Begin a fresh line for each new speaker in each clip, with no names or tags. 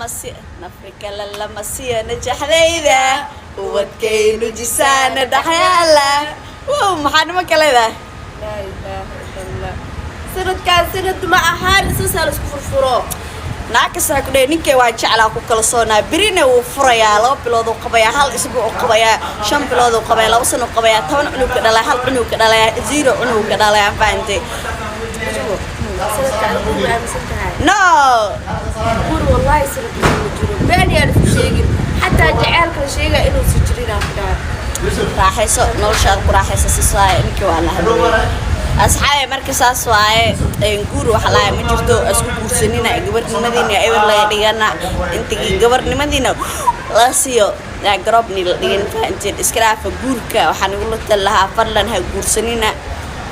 lama si, nafri kale lama siiyo najaxdayda, ubadkaynu jisaana dhexyaala. Wow, maxaa nimanka leedahay?
Laa ilaaha illa Allah. Sanadkaan sanad ma ahaan, isasaa la isku furfuro.
Naag kastaa ku dheh, ninkay waa jeclaa, ku kalsoonaa, berina wuu furayaa. 2 bilood uu qabayaa, hal isbuuc uu qabayaa, 5 bilood uu qabayaa, 2 sano uu qabayaa, 10 cunug ka dhalaya, hal cunug ka dhalaya, zero cunug ka dhalaya. Fahantay?
Sanadkaan guur ma aaminsan tahay?
No.
Guur wallahi sanadkaan ma jiro. Been yaan isku sheegin. Xataa jaceylka la sheegaya inuusan jirin aan ku dhahay.
Raaxayso noloshaada, ku raaxayso sisaay. Ninkii waa la hadlay, asxaabe. Marka saas waaye. Guur waxa lahay ma jirto. Isku guursanina gabarnimadiina, eber laga dhigana intigii gabarnimadiina la siiyo yaa garoobni la dhigin. Fahanteen? Iska dhaafa guurka. Waxaan igula tali lahaa, fadlan ha guursanina.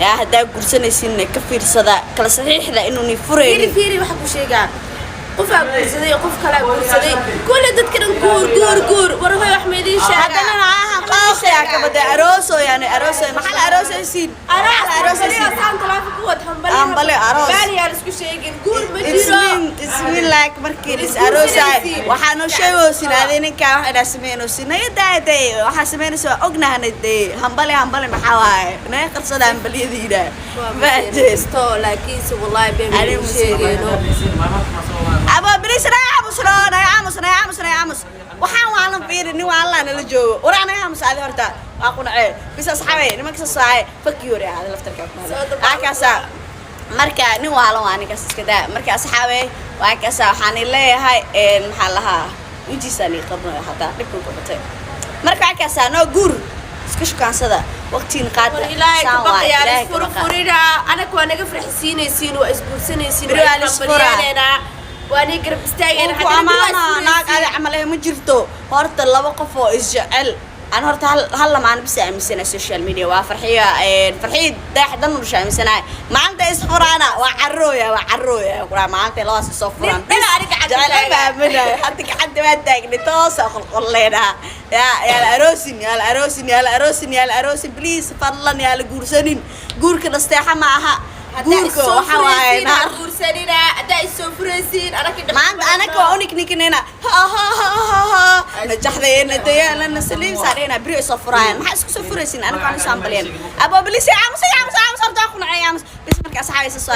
Yaa haddaa guursanaysinna, ka fiirsada kala saxiixda inuuni
Fiiri.
Furaynin.
Fiiri, waxa ku sheegaa, qofaa guursaday iyo qof kalaa guursaday, kulli dadka dhan guur, guur, guur. War hoy, wax ma idiin sheegaa?
Haddana naaha qooqyaa kabada arooso, yani arooso. Maxaa la aroosaysiin? Maxaa la aroosaysiin? Hambali, aroos.
Been yaan isku sheegin, guur ma
It's
jiro.
mean, it's mean like markii is aroosay, waxaa noo sheegaysin adee ninkaa wax inaa sameynaysin, naga daaday waxaa sameynaysa, waa ognahana dee. Hambali, hambali maxaa waaye? Naga qarsada hambaliyadiina. Fahanteen?
Isto laakiinse wallahi been ma
Ani
idiin sheegayno.
Abo bilis, naga aamus, no, naga aamus, naga aamus, naga aamus. Waxaan waalan fiiri, nin waalan nala joogo. Waraa, naga aamus adi horta, waa qunacee. Bis asxaabe, nimanka soo saaye fakii hore aada laftarka
Soo.
Kaasa marka nin waalan waa ninkaas, iska daa. Marka asxaabe, waa kaasa. Waxaan leeyahay, maxaa lahaa, wejiisaan ii qabnayo hataa dhibka ku batay. Marka waa kaasaa, noo guur, iska shukaansada, waqtiin qaata.
War ilaahay ka
Saan waay,
baqayaa.
Ilaahay ka baqa.
Isfurfurina. Anaga waa naga farxisiinaysiin, waa isguursanaysiin.
Beri
waa
waa la isfuraa.
ishambalyaaleynaa, waa nii garab istaagayna.
Ku amaana naag adi camal eh ma jirto. Horta laba qof oo isjecel, aan horta hal lamaan bisa aaminsanahay social media, waa Farxiya, Farxiya Dayax Dalnuurshe aaminsanahay. Maalinta isfuraana waa carooya, waa carooya kuraa. Maalinta labadaas isoo furaan
Nin dhinac ani gacanta
jecel
taagan.
Ma aaminayo. Hadda gacanta waa taagnay, toosa qolqolleynaa. Yaa la aroosin, yaa la aroosin, yaa la aroosin, yaa la aroosin, please, fadlan yaa la guursanin. Guurka nasteexa ma aha. Guurka waxa waaye naar.
Guursanina haddaa isoo furaysiin, anaka
Maanta anaka waa uniknikinayna, ha ha ha ha ha, najaxdayna dayaalana saliim saadhayna, beri soo furaayaan. Maxaa isku soo furaysiin? Anaka waan isoo ambaliyeen. Abo bilis, aamus, aamus, aamus, horta ku nacay, aamus bis. Marka asxaabaysa soo